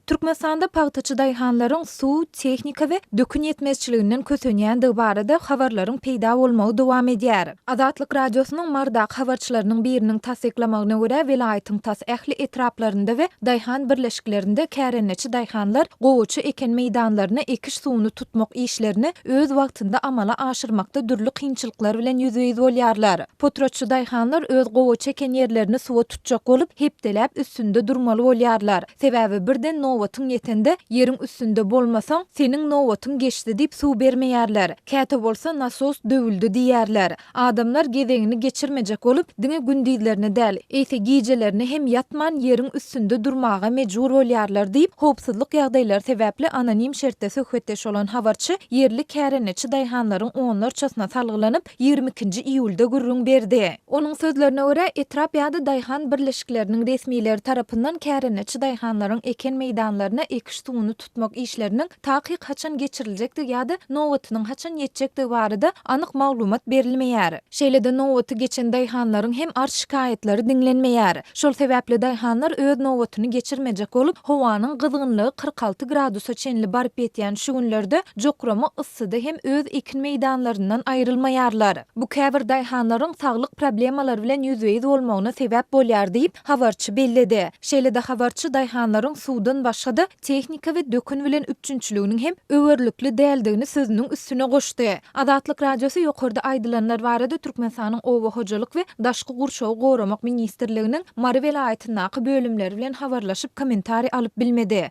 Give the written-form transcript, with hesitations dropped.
Türkmenistanda pagtaçy daýhanlaryň suw, tehnika we dökün ýetmezçiliginden kösenýändigi barada habarlaryň peýda bolmagy dowam edýär. Azatlyk Radiosynyň Marydaky habarçylarynyň biriniň tassyklamagyna görä, welaýatyň tas ähli etraplarynda we daýhan birleşiklerinde kärendeçi daýhanlar gowaça eken meýdanlaryna ekiş suwuny tutmak işlerini öz wagtynda amala aşyrmakda dürli kynçylyklar bilen ýüzbe-ýüz bolýarlar. Potratçy daýhanlar öz gowaça eken ýerlerini suwa tutjak bolup, hepdeläp üstünde durmaly bolýarlar. Sebäbi birden nobatyň ýetende, ýeriň üstünde bolmasaň, seniň nobatyň geçdi diýip suw bermeýärler. Käte bolsa nasos döwüldi diýýärler. Adamlar gezegini geçirmejek bolup, diňe gündizlerine däl, eýse gijelerine hem ýatman ýeriň üstünde durmaga mejbur bolýarlar diýip, howpsuzlyk ýagdaýlary sebäpli anonim şertde söhbetdeş bolan habarçy ýerli kärendeçi daýhanlaryň onlarçasyna salgylanyp, 22-nji iýulda gürrüň berdi. Onuň sözlerine görä, etrap ýa-da daýhan birleşikleriniň resmileri tarapyndan kärendeçi daýhanlaryň eken meýdanlaryna ekiş suwuny tutmak işleriniň takyk haçan geçiriljekdigi ýa-da nobatynyň haçan ýetjekdigi barada anyk maglumat berilmeýär. Şeýle-de nobaty geçen daýhanlaryň hem arz-şikaýatlary diňlenmeýär. Şol sebäpli daýhanlar öz nobatyny geçirmejek bolup, howanyň gyzgynlygy 46 gradusa çenli baryp ýetýän şu günlerde jokrama yssyda hem öz ekin meýdanlaryndan aýrylmaýarlar. Bu käbir daýhanlaryň saglyk problemalary bilen ýüzbe-ýüz bolmagyna sebäp bolýar diýip, habarçy belledi. Şeýle-de habarçy daýhanlaryň suwdan başga-da tehnika we dökün bilen üpjünçiliginiň hem öwerlikli däldigini sözüniň üstüne goşdy. Azatlyk Radiosy ýokarda aýdylanlar barada Türkmenistanyň Oba hojalyk we daşky gurşawy goramak ministrliginiň Mary welaýatyndaky bölümleri bilen habarlaşyp kommentariý alyp bilmedi.